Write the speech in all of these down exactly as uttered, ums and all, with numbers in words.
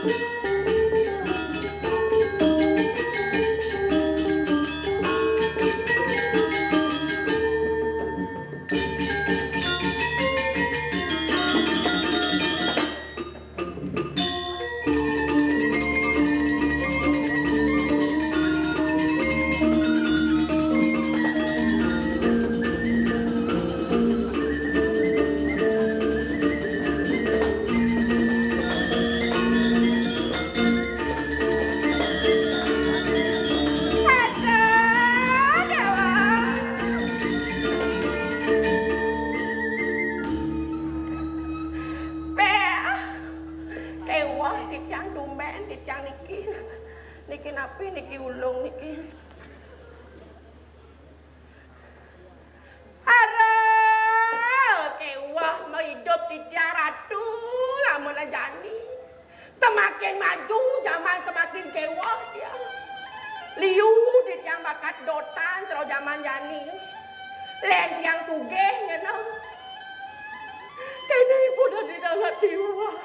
Béh, ah. Kéweh titiang tumbén, titiang niki. Niki napi niki ulung niki? Aduh, kéweh maidup titiang Ratu, lamun jani. Semakin maju jaman semakin kéweh tiang. Liu titiang bakat dotan cara jaman jani. Lén tiang sugih ngéné. Kéné ibu dadi dalat tiwah.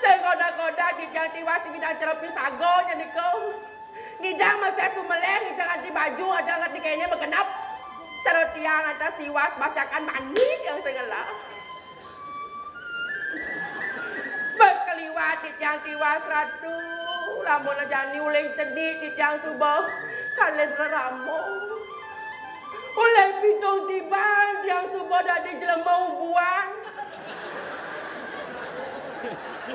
Sing koda-koda titiang tiwas sing ngidang cara pisaga nya nika. Ngidang masih sumeléh, ngidang nganti baju, ada nganti kéné magenep. Cara tiang atas tiwas bacakan mani tiang sing ngelah. Bas kaliwat titiang tiwas Ratu, lamun jani uling cenik titiang suba kalih rerama. Uling pitung tiban tiang suba dadi jelema ubuan.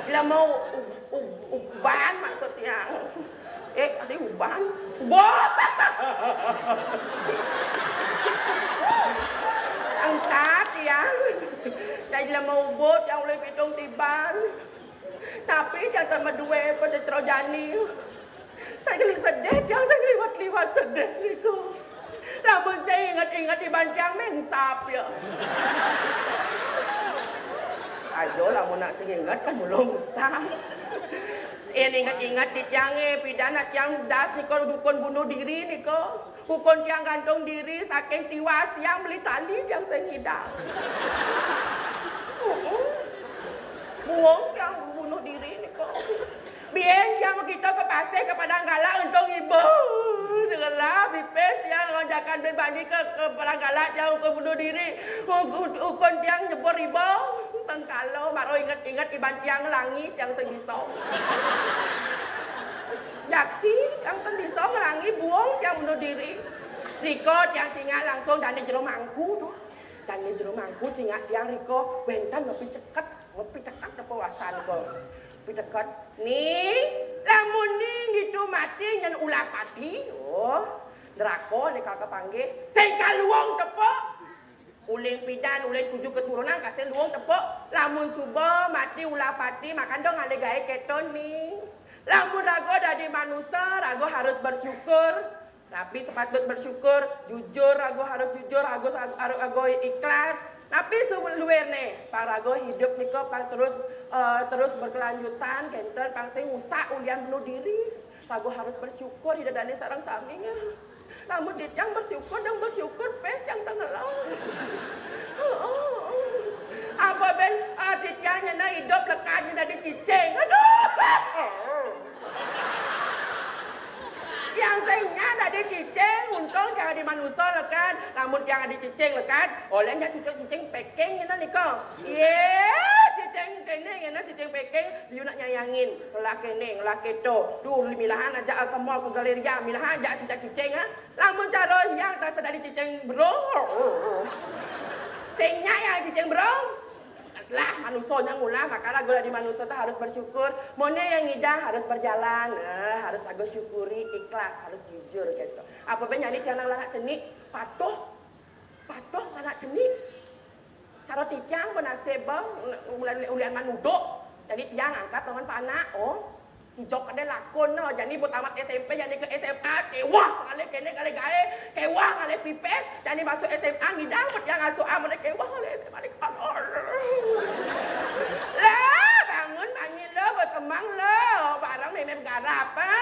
Jelema u-, u-, u-, uban maksud tiang. Eh, tadi uban. Wah. Angsat tiang. Dadi jelema ubud tiang uling pitung tiban. Tapi tiang sama duwe pada cara jani. Saya geli sedih, tiang saya liwat-liwat sedih niku. Lamun saya ingat-ingat iban tiang mengsap ya. Ayo lamun nak sing ingat kan belum sah. Yén ingat-ingat titiang, eh, pidan nak tiang das nika dukun bunuh diri nika. Dukun tiang gantung diri saking tiwas tiang beli tali tiang sing ngidang. Heeh. Buang tiang bunuh diri nika. Biyen tiang makita ka pasih ka Padang Galak untung iba. Sekolah pipis tiang ngajakan pribadi ka, ka Padang Galak tiang ukun bunuh diri. Ukun, ukun tiang nyebur iba. Sengkala mara inget-inget iban tiang langi tiang sing bisa. Jakti tiang sing bisa nglangi buang tiang bunuh diri. Rika tiang cingak langsung dane jero mangku tu. Dane jero mangku cingak tiang rika wenten nepi ceket. Ngopi tekad apa wasan ko? Ngopi tekad. Ni, lamun ni ngitu mati nyen ulah pati. Oh, neraka nek kagak panggih. Sing kaluwung tepuk. Uling pidan, uling tujuh keturunan kasih luwung tepuk. Lamun suba mati ulah pati, makan dong ale gawe keton ni. Lamun raga dadi manusa, raga harus bersyukur. Tapi sepatut bersyukur, jujur, raga harus jujur, raga, raga, raga ikhlas. Tapi seluirne, pang raga hidup nika pang terus, eh, terus berkelanjutan, kenten pang sing usak ulian bunuh diri. Raga harus bersyukur, ida dane sareng sami. Lamun titiang bersyukur, dong bersyukur, pes yang tenggelam. Apa ben, ah, titiang nyena hidup lekad nyena dicicing. Aduh. Yang sing nyan dadi cicing, untung tiang dadi manusa lekad. Lamun tiang dadi cicing lekad, oleh nyak cucuk cicing peking ngene nika. Ye, cicing kene ngene cicing peking, liu nak nyayangin, ngelah kene, ngelah keto. Duh, milahan aja ke mall, ke galeria, milahan aja cicak cicing, ha. Lamun cara yang terasa dadi cicing berung. Sing nyak yang cicing berung. Lah, manusa nyang ngulah, maka lagu dadi manusa tu harus bersyukur. Mone yang ngidang harus berjalan, eh, harus lagu syukuri, ikhlas, harus jujur gitu. Apa ben nyani tiang nang lanak cenik, patuh, patuh lanak cenik. Cara titiang benasib bang, ulian, ulian manuduk. Jadi tiang angkat tangan panak, oh. Ijok kadé lakon no, jani buat tamat S M P, jani ke S M A, kewah, kali kene, kali gae, kewah, kali pipes, jani masuk S M A, ngidang, buat yang asuh amat, kewah, kali S M A, kali kalor. Lah, bangun, bangun lo, berkembang lo, bareng meme garap, ha?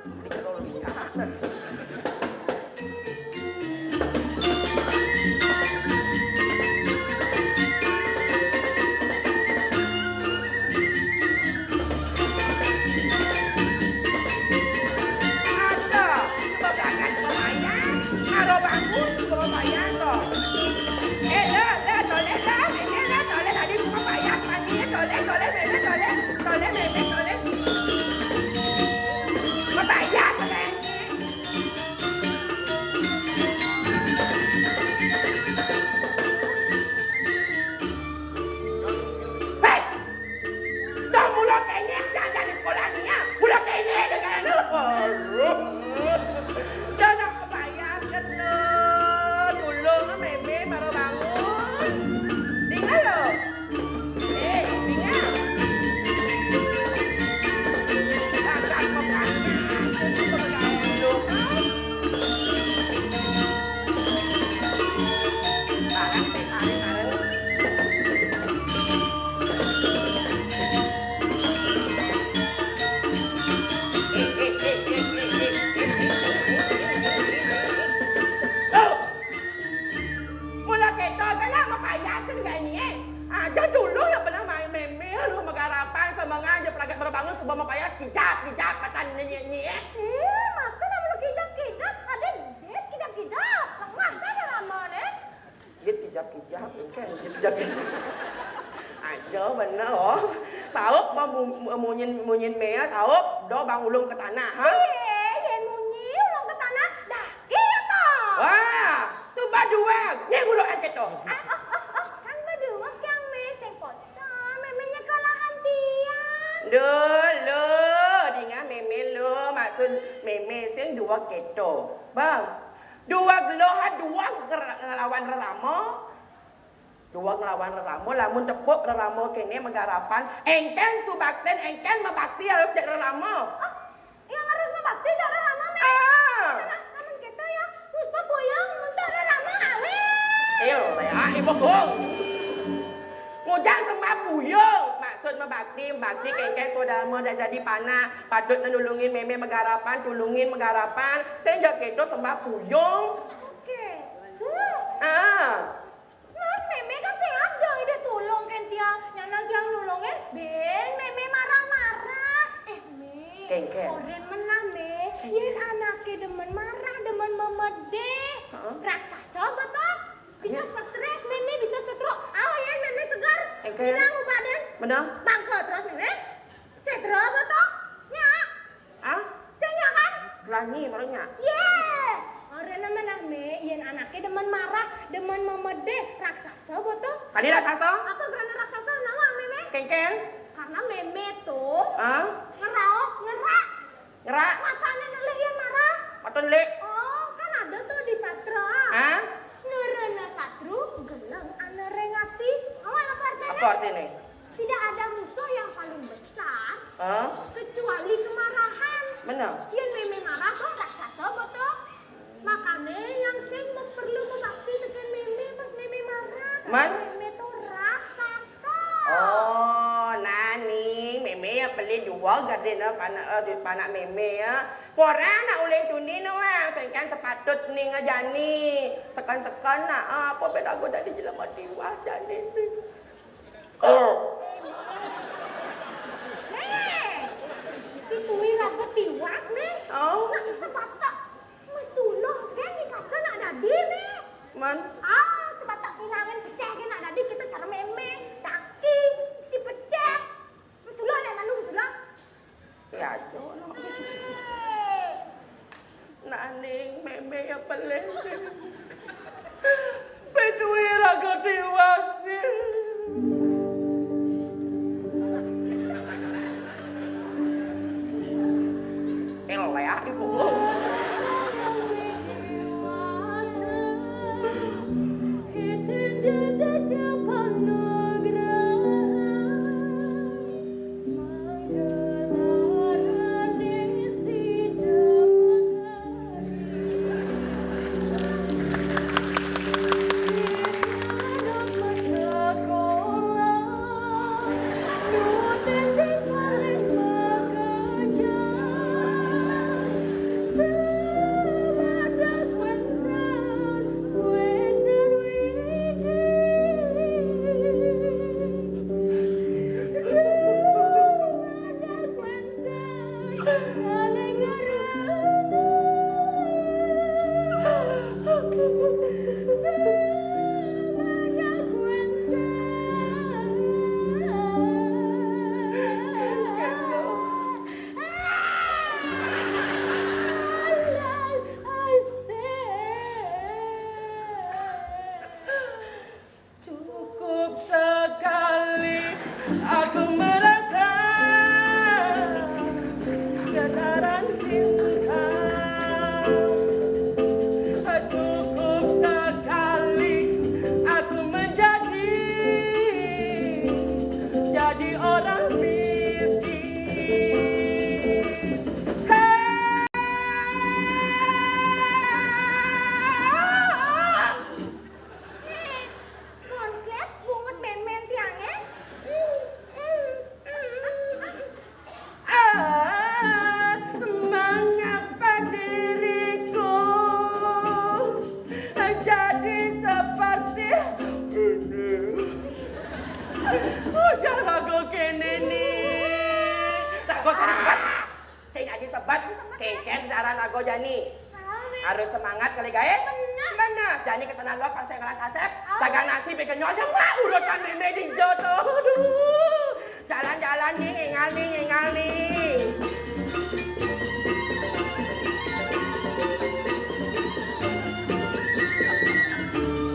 Ini kalau lihat. Nyek-nyek. Eh, makan sama lu kijap-kijap, ada jet kijap-kijap. Masa ada lama deh? Jet kijap-kijap, kan? Jet kijap-kijap. Aja bener, oh. Tauk mau mu-, munyin, munyin mea, tauk, do bang ulung ke tanah, ha? Eh, ye munyi ulung ke tanah, dah, kia toh. Wah, tu baduang, ni guru aja toh. Ah, oh, oh, oh, kan baduang yang meseng pot. Cah, meme nyekolahan tiang. Duh, lu, dingah meme lu, maksud meme sing dua keto. Bang, dua geloh, dua nger-, ngelawan rerama. Dua ngelawan rerama, lamun tepuk rerama kene megarapan, engken subakten, engken mebakti harus cek rerama. Ah, yang harus mebakti cara lama, Meh. Ah. Nah, namun kita ya, Puspa puyeng untuk lama awet. Iyo, ya, ibu kong. Ngujang sembah puyeng. Maksud mebakti, mebakti kengkeng kodama dah jadi panah. Patut nulungin meme megarapan, tulungin megarapan. Sehingga kita sembah puyeng. Oke. Huh. Ah. Nah, meme kan sing ada ide tulung kan tiang. Nyanan tiang nulungin, ben meme marah-marah. Eh, me. Kengkeng. Oren menah, me. Yen anake demen marah, demen memedeh. Heeh. Raksasa betul. Bisa stres, meme bisa stroke. Awas ya, meme segar. Kengkeng. Bilang ubadan. Benar. Bangke terus, meme. Cedera betul. Nya. Ah? Sing ya kan? Gelangi, baru nya. Ye. Ora nemen ah, me. Yen anake demen marah, demen memedeh, raksasa betul. Tadi raksasa? Apa karena raksasa? Nawa, meme? Kengkeng. Karena meme tuh Ah? Ngeraos, ngerak. Ngerak. Matanya nelek yen marah. Mata nelek. Oh, kan ada tuh di sastra. Ah? Nerena satru, geleng ana rengati. Awak apa artinya? Apa artinya? Tidak ada musuh yang paling besar Hah? Kecuali kemarahan. Benar. Yen meme marah tuh raksasa betul. Makane yang sing perlu membakti tekan meme pas meme marah. Man? Meme tuh raksasa. Oh, nani meme ya beli dua gade na panak, eh, panak meme ya. Korang nak ulih tuni no ah, sengkan sepatut ni ngajani. Sekan-sekan nak, ah, apa beda goda di jelema tiwas jani. Oh. Hei, itu kuwi raga tiwas, Meh. Oh. Nak sebatak mesuluh, kan, di kaca nak dadi, Meh. Man. Ah, sebatak pinangan pecah, kan, nak dadi kita cara meme, daki, si pecah. Mesuluh, nak malu, mesuluh. Ya, aja, no. Naning meme ya pelin. Peduli raga tiwas ni. Eleh ibu. Cukup sekali aku merasa getaran cinta. Cukup sekali aku menjadi, jadi orang miskin. Hei! Konslet bungut memen tiange. Ah, mengapa diriku jadi seperti ini? Ujar aku kene ni. Tak kau terlibat. Sing aja Bat, kéngkén cara nago jani. Harus semangat kali gaé. Bener. Jani ke Tanah Lot pang sing ngalah kasép. Dagang nasi bikin nyonya. Wah, urutan mémé di jodoh. Aduh. Jalan-jalan nih, ngingal nih, ngingal nih.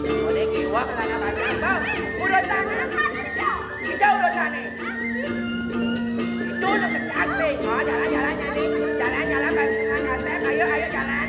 Boleh kiwak lah, banyak, Bang. Urutan apa? Kita urutan nih. Itu udah kecil. Oh, jalan-jalan nih. Jalan-jalan, Bang. Ayo, ayo, jalan.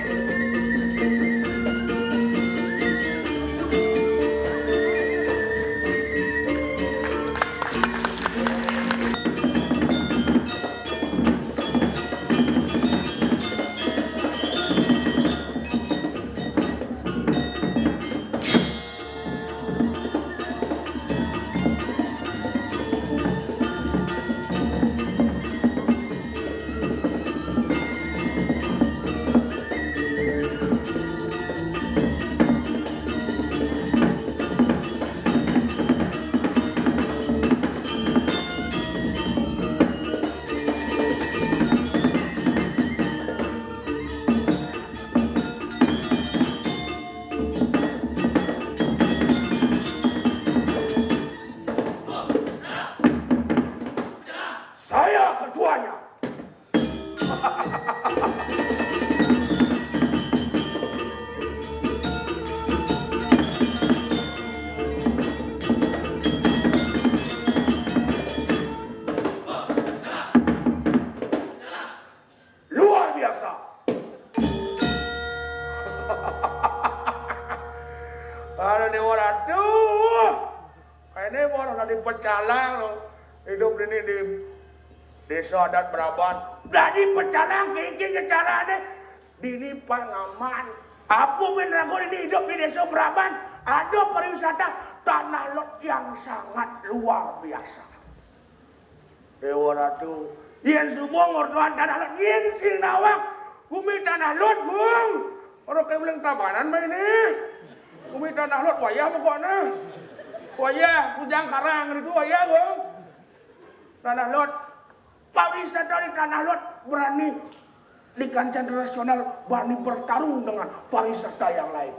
Saya ketuanya. Luar biasa. Aduh, Dewa Ratu. Ini baru dari pecalang loh. Hidup ini di desa adat Beraban. Dari pecalang, kayak gini caranya. Dini pang aman. Apa men ragu ini hidup di desa Beraban? Ada pariwisata Tanah Lot yang sangat luar biasa. Dewa Ratu, yén suba ngortoan Tanah Lot, yén sing nawang gumi Tanah Lot, Gung. Ora kéwling Tabanan mah ini. Gumi Tanah Lot wayah pokoknya. Wayah, Kujang Karang itu wayah, Gung. Tanah Lot. Pariwisata di Tanah Lot berani di kancah internasional, berani bertarung dengan pariwisata yang lain.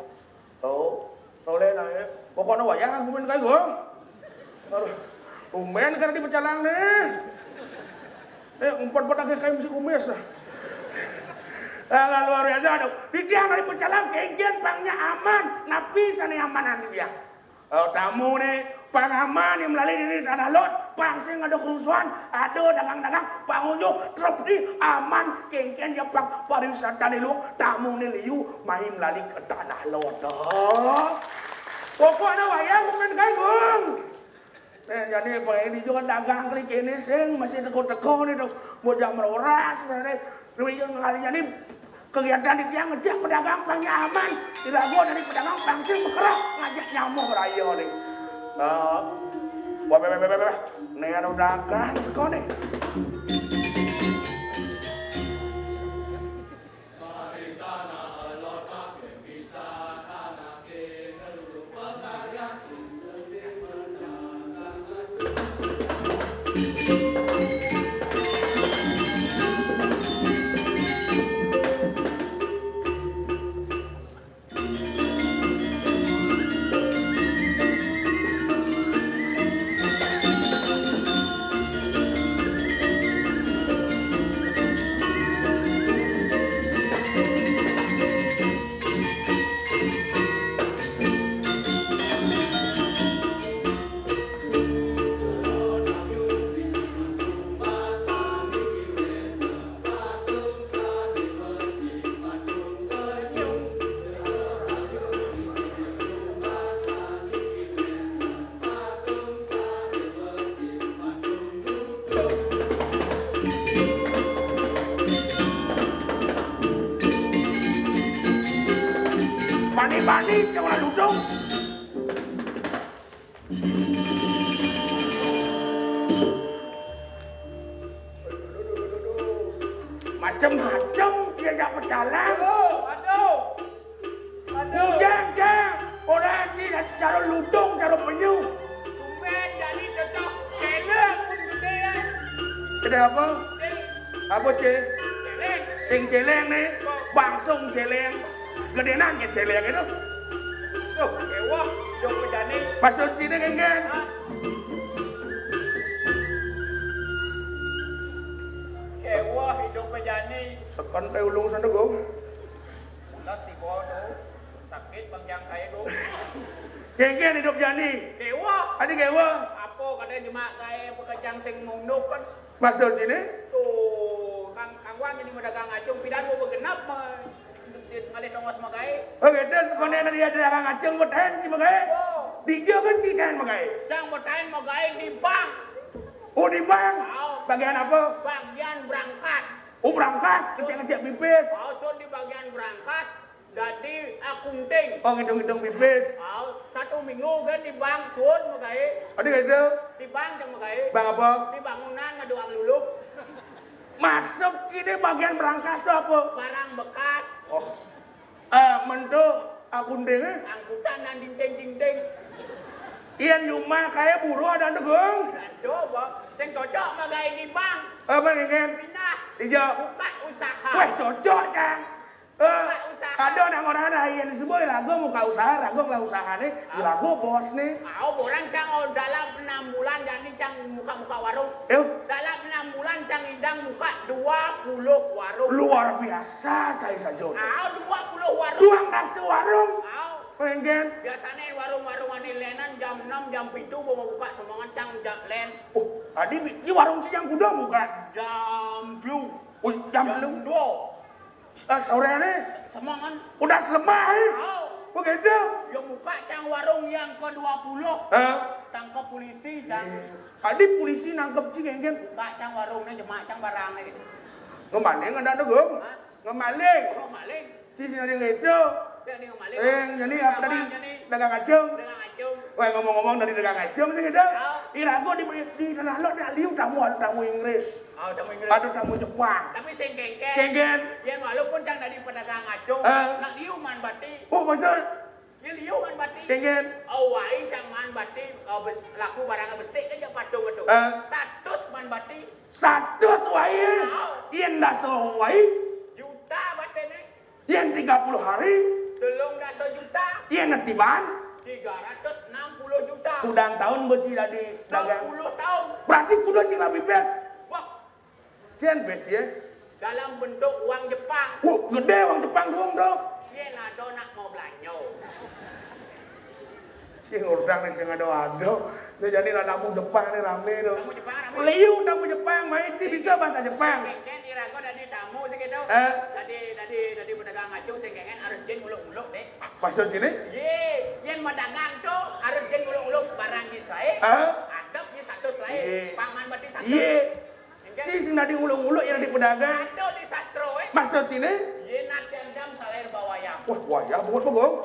Oh, oleh nah ya. Pokoknya wayah gumin kayak gue. Aduh, tumben karena di pecalang nih. Eh, empat empat akhir kayak mesti kumis. Nah, luar biasa dong. Di tiang dari pecalang, kegian pangnya aman. Napi sana yang aman nanti dia. Kalau tamu nih, pang aman yang melalui ini Tanah Lot, pang sing ada kerusuhan, ada dagang-dagang, pengunjung, terus di aman, kengken ya pang pariwisata di luar, tamu nih liu, main melalui ke Tanah Lot. Oh. Pokoknya wayang bukan ganggung. Nih, jadi pengen juga dagang klik ini sing masih teko-teko nih dong, mau jam roras nih. Lu yang kalinya nih kegiatan di tiang ngejak pedagang pang nyaman. Dilagu dari pedagang pang sing bekerok ngajak nyamuh raya nih. Nah, wah, wah, wah, wah, wah. Nih anu dagang kok nih. Bani-bani, jangan duduk. Macem-macem diajak pecalang. Aduh, aduh. Aduh. Ujang, Jang. Orang ci caro lutung, caro penyu. Tumben jadi cocok. Céléng pun gedé ya. Gedé apa? Céléng. Apa, Cé? Céléng. Sing céléng né, bangsa céléng. Gedénan ké céléng itu. Tuh, éwah, dong bejani. Maksud sini kéngkén. Hah? Éwah, hidup bejani. Seken kayak ulung sana, Gong. Ulah si Bo tuh. Sakit bang jangkai, Gong. Kéngkén hidup jani. Éwah. Adi éwah. Apa kadén jemak kayak pekejang sing munduk kan? Maksud sini? Tuh, Kang, Kang Wan jadi pedagang acung, pidan mau begenap mah. Ngalih tongos magaé. Oh, gitu, sekolah dari ada dagang acung, mau tahan di magaé. Oh. Di jauh kan sih tahan magaé. Cang mau tahan magaé di bank. Oh, di bank. Oh. Bagian apa? Bagian berangkas. Oh, berangkas, kecil-kecil pipis. Oh, so di bagian berangkas. Jadi akunting. Oh, ngitung-ngitung pipis. Oh, satu minggu kan di bank sun magaé. Adi gitu. Di bank cang magaé. Bank apa? Di bangunan ngaduang lulup. Masuk sini bagian berangkas tuh apa? Barang bekas. Oh. Eh, mentu akunting, eh? Angkutan dan dinding-dinding. Iya, cuma kayak buruh ada degung. Aduh, Bo. Sing cocok magaé di bank. Apa nih, Ken? Pindah. Ijo. Buka usaha. Wah, cocok, Cang. Eh, ada nang orang lain sebut lagu muka usaha, lagu lah usaha nih, lagu bos nih. Au, orang cang, oh, dalam enam bulan jadi cang muka-muka warung. Eh? Dalam enam bulan cang idang muka dua puluh warung. Luar biasa, cai sajo. Au, dua puluh warung. Dua belas warung. Au. Pengen. Biasanya warung-warung ane lenan jam enam, jam pitu mau buka semangat cang jam len. Oh, tadi di warung sih yang kuda buka. Jam dua. Oh, jam dua. Eh, sore nih. Semangan. Udah selemah, eh. Au. Begitu. Ya, buka cang warung yang kedua puluh. Eh? Tangkap polisi, cang. Iya. Tadi polisi nangkep si Genggen. Buka cang warungnya, jemak cang barangnya gitu. Kemana yang ada tuh, Gong? Hah? Ngemaling. Oh, maling. Si, si ada yang itu. Si ada yang maling. Eh, jadi apa tadi? Apa, jadi? Dagang acung. Dagang acung. Wah, ngomong-ngomong dari dagang acung sih gitu. Au. Irago di, di tanah lo ada liu tamu, ada tamu Inggris. Oh, tamu Inggris. Ada tamu Jepang. Tapi sing kéngkén. Kéngkén. Yén walaupun cang tadi pedagang acung, eh, nak liu man bati. Oh, maksud? Yén liu man bati. Kéngkén. Oh, wai cang man bati, eh, bes-, laku barang besik aja patung itu. Eh. Satus man bati. Satus wai. Oh. Yén daso wai. Juta batinnya. Yén tiga puluh hari. Telung dasa juta. Yén netiban. Tiga ratus enam puluh juta. Udah tahun beci tadi dagang. Sepuluh tahun. Berarti kudu cina bibes. Wah. Cien bes ya. Dalam bentuk uang Jepang. Wah, gede uang Jepang dong, bro. Yén ada nak mau belanja. Sing urdang nih sing ado-ado. Nih jadi lah tamu Jepang nih rame tuh. Tamu Jepang rame. Liu tamu Jepang, main sih bisa bahasa Jepang. Dan irago dari tamu segitu. Eh? Tadi, tadi, tadi pedagang acung sing kéngkén harus jin muluk-muluk nih. Maksud sini? Yé, yén mah dagang tuh harus jin muluk-muluk barang di saé. Eh? Adep di satus saé. Yé. Paman berarti satus. Yé. Si sing tadi nguluk-nguluk yang di pedagang. Ada di sastro, eh. Maksud sini? Yén atian jam salair bawayah. Wah, wayah buat begong.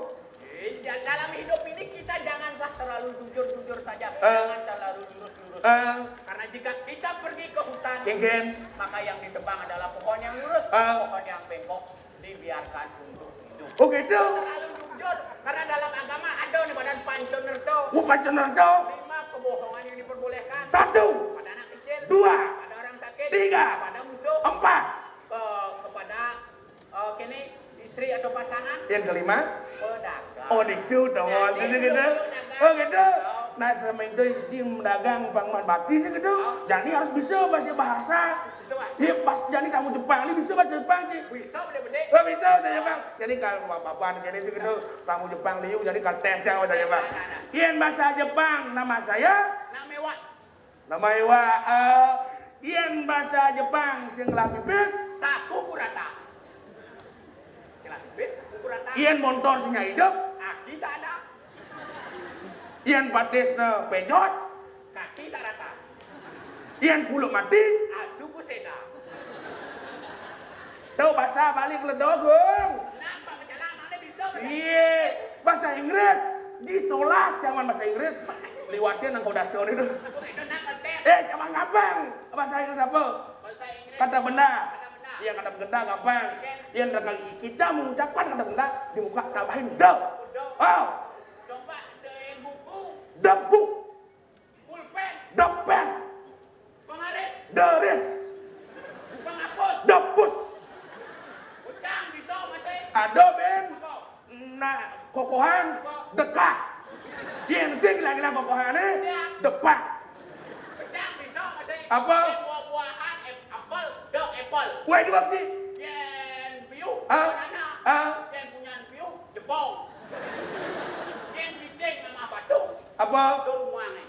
Eh, da-, dalam hidup ini kita janganlah terlalu jujur-jujur saja. Eh. Jangan terlalu lurus-lurus. Eh. Karena jika kita pergi ke hutan, kéngkén, maka yang ditebang adalah pohon yang lurus, eh, pohon yang bengkok dibiarkan untuk hidup. Oh, gitu. Terlalu jujur. Karena dalam agama ada nih badan panconerto. Oh, panconerto. Lima kebohongan yang diperbolehkan. Satu. Pada anak kecil. Dua. Pada orang sakit. Tiga. Pada musuh. Empat. Ke-, kepada, eh, kene, istri atau pasangan. Yang kelima? Pedagang. Oh, dicu, tahu. Jadi, gitu. Pedagang. Oh, gitu. Oh. Nah, selama itu izin dagang Bang Man Bati sih gitu. Oh. Jadi harus bisa bahasa bahasa. Iya, pas jadi tamu Jepang, ini bisa bahasa Jepang, Ci? Bisa, bener-bener. Oh, bisa bahasa Jepang. Jadi kalau bapak-bapak ini sih gitu, tamu Jepang liu, jadi kalau teh jangan bahasa Jepang. Iya, bahasa Jepang, nama saya? Nama Ewa. Nama Ewa, eh, iya, bahasa Jepang, sing ngelah pipis. Saku kurata. Sing ngelah pipis, saku kurata. Iya, montor sing hidup. Aki tak ada. Yén patisna péjot, kaki tak rata. Yén puluk mati, asu ku séda. Tuh, bahasa Bali keledo, Gung. Kenapa? Berjalan mana bisa, berjalan? Iya, bahasa Inggris. Ji solas, jangan bahasa Inggris. Liwatin nang kodasyon itu. Bukan, itu nang ngetes. Eh, jangan gampang. Bahasa Inggris apa? Bahasa Inggris. Kata benda. Kata benda. Iya, kata benda gampang. Oke. Iya, ntar kali kita mengucapkan kata benda, di muka tambahin the. The. Oh. Coba, the buku. The book. Pulpen. The pen. Pengaris. The wrist. Penghapus. The push. Yén sing lagi-lagi kokohané, depak. Apa? Yén buah-buahan, ep-, apel, dek, apel. Wéh, dua, Ci. Yén piuh, ah, banana. Ah. Yén punyan piuh, jepong. Yén cicing sama batu. Apa? Itu muangé.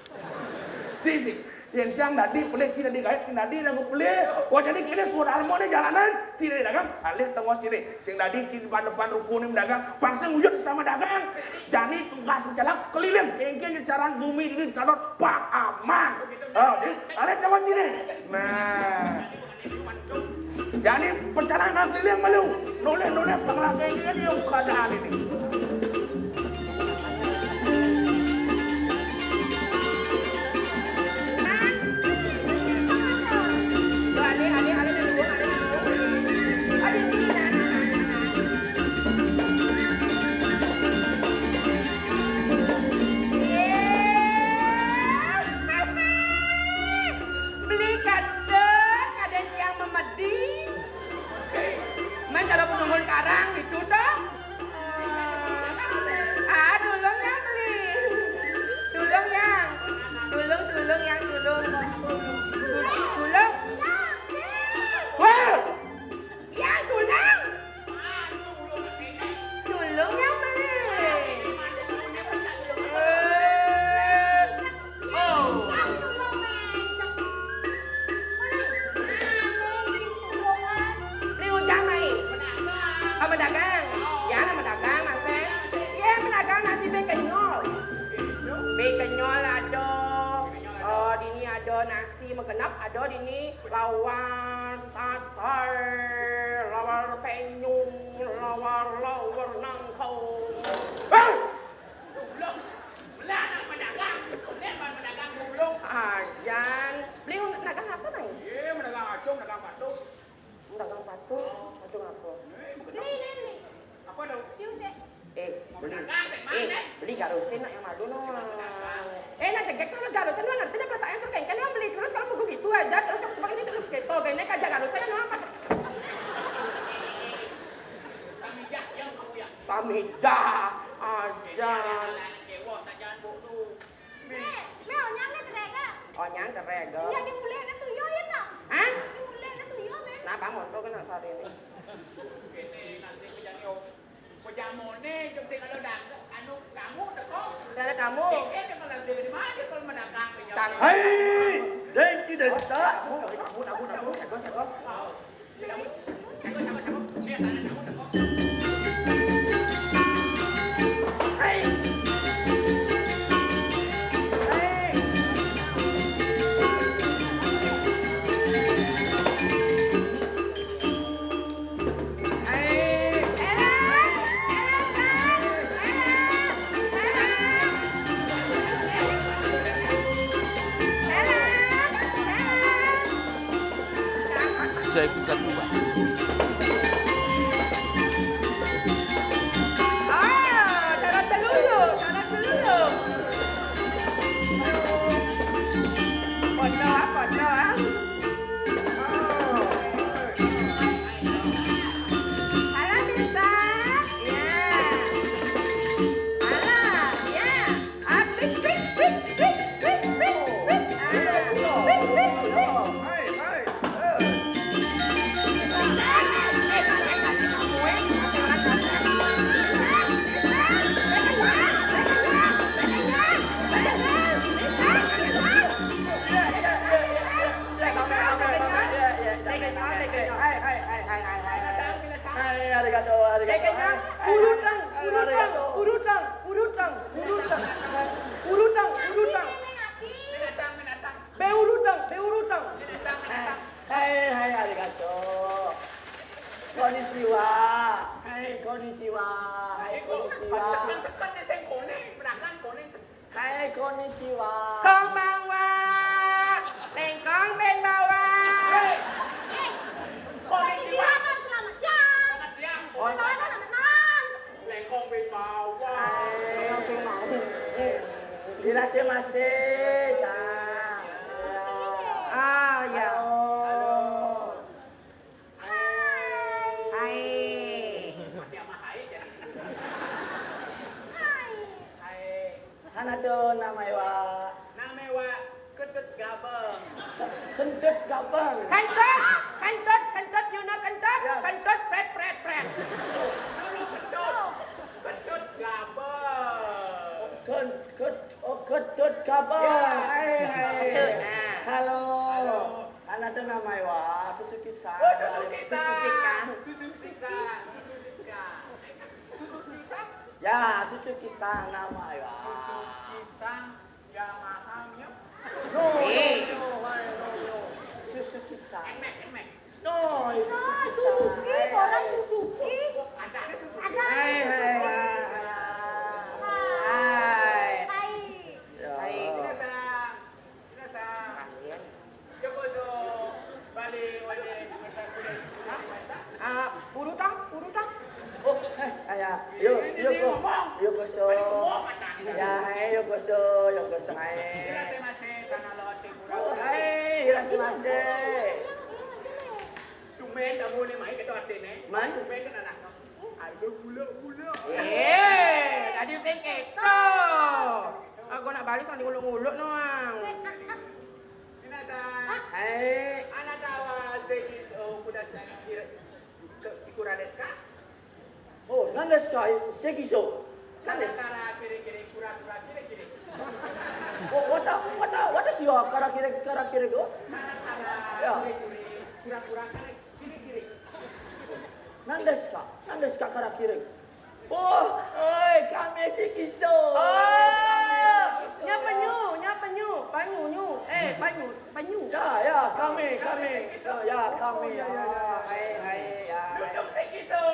Ci, ci. Yén cang dadi pelih, ci dadi gaék, sing dadi lagu pelih. Wah, jadi kéné suara harmoné jalanan, ci dadi dagang, alih tengos ci deh. Sing dadi ci depan-depan ruko né dagang, pang sing uyut sama dagang. Jani tugas mencalak keliling, kéngkén cara gumi dini tanot pang aman. Oh, di, alih tengos ci deh. Nah. Jani pencalak keliling malu. Noleh, noleh, pang kéngkén yang keadaan ini. Beli kandang, kadén tiang memedi. Man kalau penunggun karang itu toh. Ah, tulung yang beli. Tulung yang. Tulung, tulung yang, tulung. Tulung. Wah! Yang tulung. Tulung yang beli. Eh. Oh. Beli ujang mai. Oh, medagang. Ya, medagang, Mas. Iya, medagang nasi bé kenyol. Bé kenyol ada. Oh, dini ada nasi megenep, ada dini lawar saté, lawar penyu, lawar, lawar nangka. Hah? Ajan. Beli medagang apa, Mai? Iya, medagang acung, medagang patung. Medagang patung, patung apa? Nih, nih, nih. Apa tuh? Eh, beli. Eh, beli garusin nak yang malu no. Eh, nak jegek kalau garusin, lu ngerti dah perasaan tuh, kan lu beli terus kalau begitu aja, terus kamu sebagai ini terus gitu, gini aja garusin no apa? Samija aja. Mé, mé onyang né teréga. Onyang teréga. Iya, di mulihna tuyul ya, Kak? Hah? Di mulihna tuyul, mé. Nah, Bang, moto kena saat ini. Pejamoné, jeng sing ada dang-, anu, kamu, teko. Ada kamu. Pikir kalau di mana, kalau mendagang, pejamoné. Hai, Dengki Desta. Kamu, kamu, kamu, kamu, kamu, kamu. Saya bukan rumah. Ah, cara telulu, cara telulu. Pocong, pocong. Alah, bisa. Ya. Alah, ya. Ah, pik, pik, pik, pik, pik, pik, pik. Ah, pik, pik, pik. Hai, arigato, arigato. Hai, hai, urutang, arigato. Urutang, urutang, urutang, urutang. Urutang, urutang. Bé urutang, bé urutang. Hai, hai, arigato. Konnichiwa. Hai, konnichiwa. Hai, konnichiwa. Hai, konnichiwa. Konbanwa. Lengkong benbawa. Konnichiwa. Selamat siang. Selamat siang. Konbanwa, selamat malam. Lengkong benbawa. Hai. Irashimasu, sa. Ah, ya. Halo. Hai. Hai. Masih sama hai jadi. Hai. Hai. Mana tu nama iwak? Nama iwak Kentut Gabeng. Kentut Gabeng. Kentut, kentut, kentut, you know kentut? Ya. Kentut, pret, pret, pret. Dulu kentut. Kentut Gabeng. Ken-, ken-, oh, Kentut Gabeng. Ya. Hai, hai. Kentut, nah. Halo. Halo. Mana tu nama iwak? Suzuki-san. Oh, Suzuki-san. Suzuki-san. Suzuki-san. Suzuki-san. Ya, Suzuki-san nama iwak. Suzuki-san. Yamaha-nya? No, no, no, no, no. Suzuki-san. Nmax, Nmax. No, Suzuki-san. Suzuki, hai, orang hai. Suzuki. Oh, ada, ada Suzuki. Ada. Hai, hai, hai. Hai. Hai. Ya. Hai. Minasan, minasan. Kalian. Yokoso, balik, balik. Ah, urutang, urutang. Oh, eh, ya. Yo, ini yokoso. Ngomong. Yokoso. Tadi ngomong, kata. Ya, hai, yokoso, yokoso, hai. Irashimasu, tanah laut Tripura. Oh, hai, irashimasu. Tumben kamu ni main ke tempat ini. Main? Tumben kan anak kamu. Ada gula-gula. Eh, tadi kan keto. Aku nak balik sambil nguluk-nguluk, Noang. Minasan. Hai. Anata wa seiki, oh, kuda sekali kira. Ke, ikura desu ka? Oh, nan desu ka, seiki so? Nan desu ka? Kara kiri-kiri, kura-kura kiri-kiri. Oh, wata, wata, watashi wa kara kiri, kara kiri go? Kara-kara, ya. Kiri-kiri, kura-kura kiri-kiri. Nan desu ka? Nan desu ka, kara kiri? Oh, oi, kami seiki so. Oh, nya penyu, nya penyu, panyu, nyu. Eh, panyu, panyu. Ya, ya, kami, kami. Ya, ya, kami. Ya, ya, ya. Hai, hai, ya. Duduk seiki so.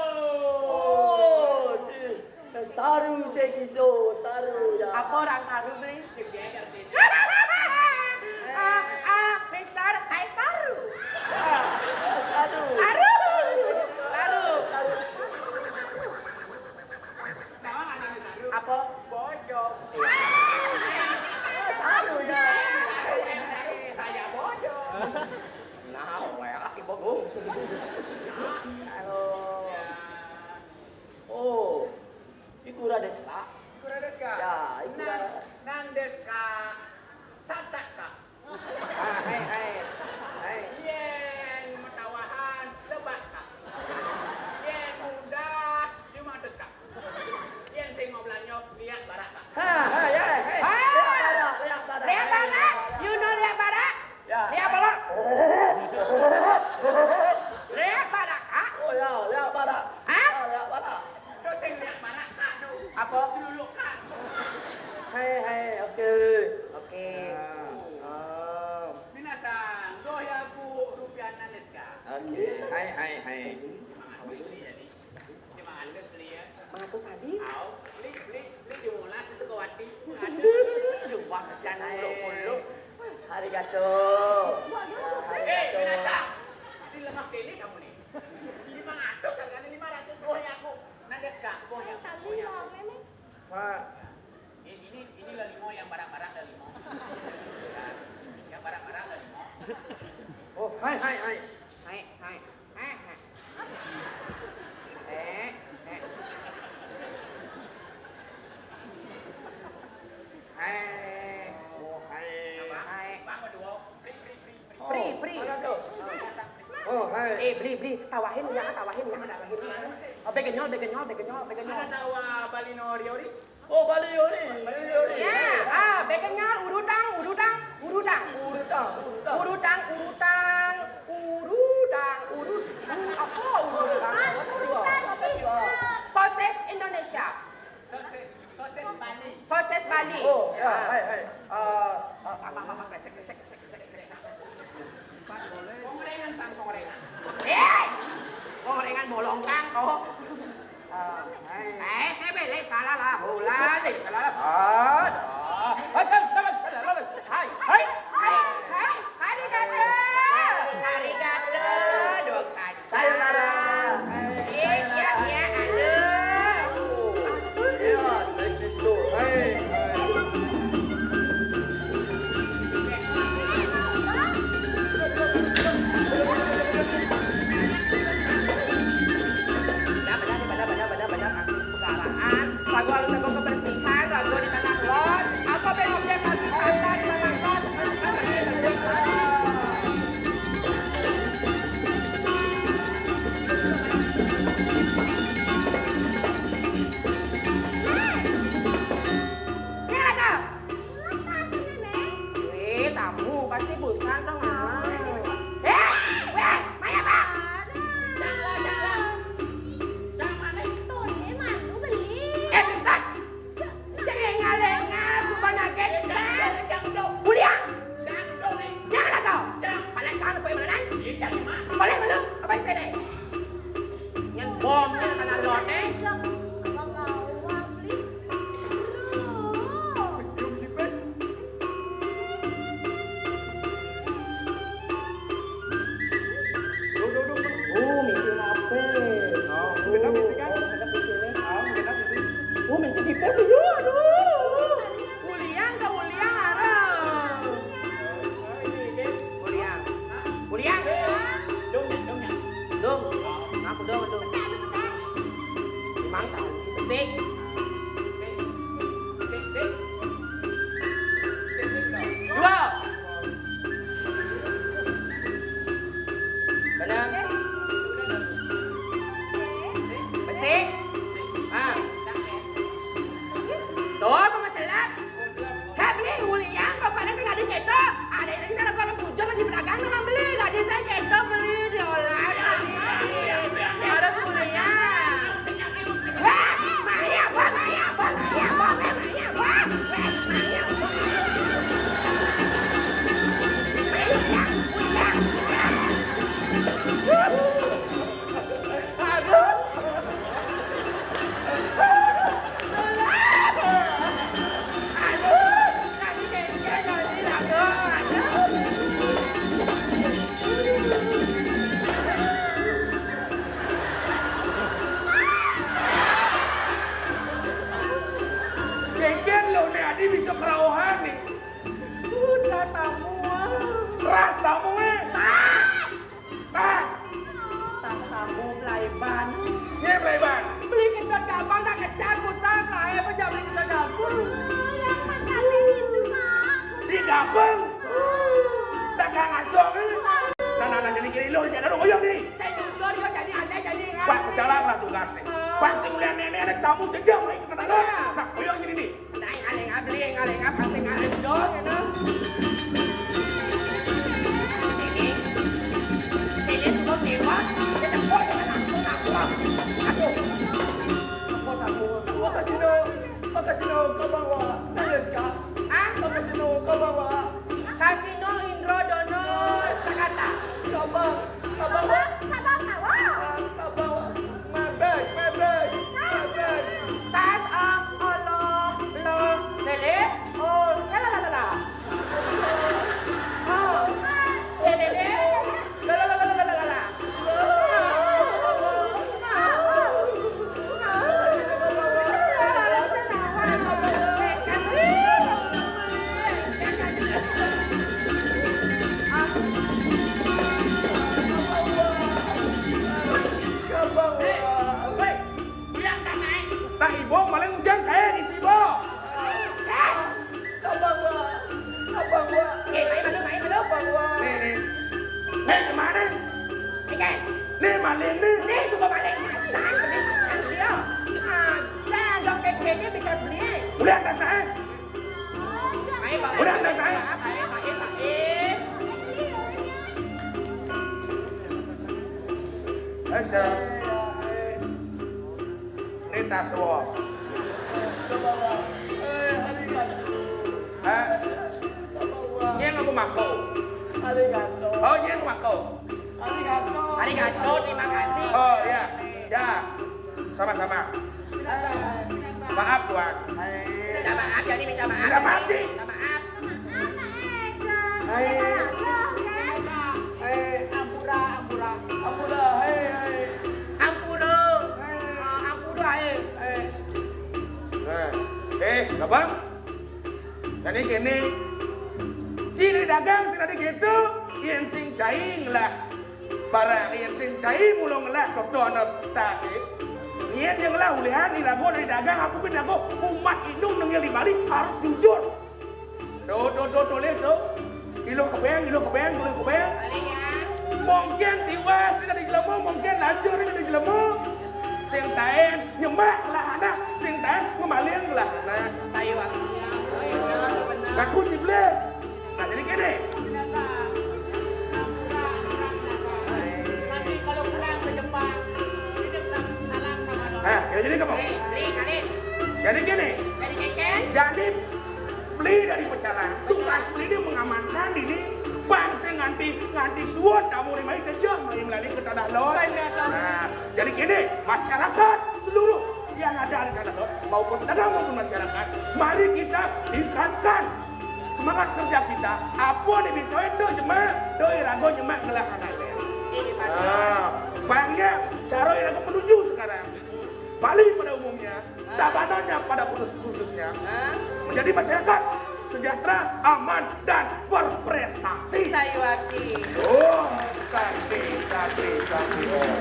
Oh, si, saru seiki so, saru, ya. Apa orang saru, Bli? Ah, ah, Mister, hai saru. Ah, saru. Saru. Saru. Apa? Bojong. Saru, ya. Saya bojong. Nah, weh, aki bojong. Halo. Oh, ikura desu ka? Ikura desu ka? Ya, ikura. Nan, nan desu ka? Satak ka? Ah, hai, hai. Hai. Yen matawahan, lebak ka? Yen mudah, lima ratus ka? Yen sing mau belanjo, liak barak ka? Ha, ha, ya, hai. Ah! Liak barak, liak barak. Liak barak? You know liak barak? Ya. Liak barak. Liak barak ka? Oh, ya, liak barak. Hah? Ya, liak barak. Tu sing liak barak ka tu. Apa? Dulu ka. Hai, hai, oke. Oke. Ya. Oh. Minasan, go hyaku rupiah nan desu ka? Oke. Hai, hai, hai. Lima ratus ni jadi. Lima ratus ni ya. Lima ratus tadi? Au, beli, beli, beli di monas itu ke wati. Lima ratus. Lupa kerjaan muluk-muluk. Arigato. Eh, minasan. Di lemah kene kamu ni. Lima ratus harganya, lima ratus. Go hyaku. Nan desu ka? Go hyaku. Go hyaku. Pak. Ini, ini, ini lah limo, yang barak-barak lah limo. Ya, yang barak-barak lah limo. Oh, hai, hai, hai. Hai, hai. Hai, hai. Eh, eh. Hai. Oh, hai. Apa? Hai. Bang, berdua. Pri, pri, pri, pri. Pri, pri. Mana tu? Oh, hai. Eh, beli, beli. Tawahin ya, tawahin ya, tawahin ya. Oh, begenyol, begenyol, begenyol, begenyol. Mana tawa Bali no riori? Oh, Bali riori, Bali riori. Ya, ah, begenyol, urutang, urutang, urutang. Urutang, urutang. Urutang, urutang, urutang, urut-, ur-, apa urutang? Apa sih, Wak? Apa sih, Wak? Sosis Indonesia. Sosis, sosis Bali. Sosis Bali. Oh, ya, hai, hai. Eh, eh, apa, apa, apa, kresek, kresek, kresek, kresek, kresek. Kongrengan, Bang, kongrengan. Eh! Kongrengan bolong, Bang, kok. Eh, saya beli salah lah. Bola, beli salah lah. Aduh. Hai, hai, hai, hai, hai. Hai, hai, arigato. Arigato, doka. Sayonara. Eh, ya, ya, aduh. Ya, thank you so. Hai, hai. Benar, benar, benar, benar, benar, benar, aku pegaraan. Lagu harus jago kebersihan, lagu di tengah lot. Pasti busan dong, ah. Eh, weh, maya, Bang. Jangan, jangan. Jangan, Nek. Tuh, ini mah lu beli. Eh, bentar. Jangan ngalenga, suka nage. Jangan, jangan dong. Uliang. Jangan dong, Nek. Jangan atau? Jangan. Paling kamu kue mana, Nek? Iya, jangan, Mak. Boleh belum? Apa itu, Nek? Yang bomnya karena lot, Nek. Abang mau, Bang, beli. Duh. Duh, duh, duh. Oh, misi H P. Oh, genep misi kan? Oh, genep misi ini. Ah, genep misi. Oh, misi kita sih, yuk, aduh. Uliang ke Uliang, arah. Oh, ini, ini. Uliang. Uliang. Dong, dong, dong. Dong. Aku dong, dong. Emang tahu. Sik. Sik, sik. Sik, sik, dong. Dua. Benar. Bersih. Ah. Tuh, apa masalah? Heh, beli, uliang, bapaknya kan ada ceto. Ada yang kita kalau bujur masih pedagang, nggak beli. Tadi saya ceto beli, diolah. Ada uliang. Wah, Maria, wah, Maria, wah, Maria, wah, wah, Maria, wah, wah, Maria, wah. Uliang, uliang, uliang. Aduh. Kéngkén lo né adi bisa kerauhan nih. Udah tamu. Keras tamu, eh. Tas. Tas kamu pelaiban. Iya, pelaiban. Beli kedot gampang, tak kecat, putar, saya apa jam beli kedot gampang. Yang mana itu, Mak? Di gampang. Tak kang asok, eh. Nah, nah, nah, jadi gini, lo, jangan lo, oyong, nih. Saya jujur, yo, jadi ada, jadi enggak. Pak, pecalang lah tugas, nih. Pak, si mulia nenek, ada tamu, jejak, nih, kena lo. Nah, oyong, jadi, nih. Ngai ngalengap, beli ngalengap, asing ngalengap, gitu. Ini, ini tuh dewa, dia tepuk dengan aku, aku, aku. Aduh. Aku, aku. Makasih, no. Makasih, no. Kabawa. Nangis, Kak. Ah? Makasih, no. Kabawa. Kasino Indro Dono Sakata. Kabawa. Kabawa. Kabawa. Kabawa. Mabay, mabay, mabay. Tas, ah, olo, lo, lele, oh, la, la, la, la, la. Oh, lele, la, la, la, la, la, la, la. Hei, hei, kuliah tak naik. Tak ibo, paling ujang kayak di sibo. Abang gua, abang gua. Eh, main mana, main mana? Abang gua. Nih, nih. Nih, kemana? Nih, kan? Nih, maling nih. Nih, suka maling. Jangan beli, jangan beli. Ah, saya anggap kayak gini bisa beli. Udah, tak saya. Udah, tak saya. Bisa. Ini tas wong. Hah? Nyén apa mako? Arigato. Oh, nyén mako. Arigato. Arigato, terima kasih. Oh, iya. Ya. Sama-sama. Maaf, Tuan. Minta maaf, jadi minta maaf. Minta maaf, Ci. Minta maaf. Hai. Hai, ampura, ampura. Ampura, hai, hai. Ampura. Hai. Ah, ampura, hai. Hai. Nah, eh, Abang. Jadi gini, ciri dagang sing tadi gitu, yén sing cai ngelah. Barang yén sing cai mula ngelah, ketoné tasik. Yén yang ngelah ulihan, ilago dari dagang, aku pun ilago, umat indung nengil di Bali harus jujur. Tuh, tuh, tuh, tulis tuh. Ilu kebeng, ilu kebeng, ilu kebeng. Mungkin tiwas tidak dijelema, mungkin lacur tidak dijelema. Sing taén nyembah ngelah anak, sing taén ngemaling ngelah anak. Kaku ciblek. Nah, jadi gini. Jadi gini, Jadi keken. jadi beli dari pecalang. Tugas beli ini mengamankan ini bangsa nganti nganti suwun tamu rimai jejeh mari melalui ke tanah lor. Nah, jadi gini, masyarakat seluruh yang ada di tanah lor maupun pedagang maupun masyarakat, mari kita tingkatkan semangat kerja kita. Apa nih bisa itu cuma doi rago nyemak ngelah anak. Nah, banyak cara yang aku menuju sekarang. Bali pada umumnya, Tabanannya pada khusus khususnya menjadi masyarakat sejahtera, aman dan berprestasi. Sayuwaki. Oh, sakti, sakti, sakti. Oh.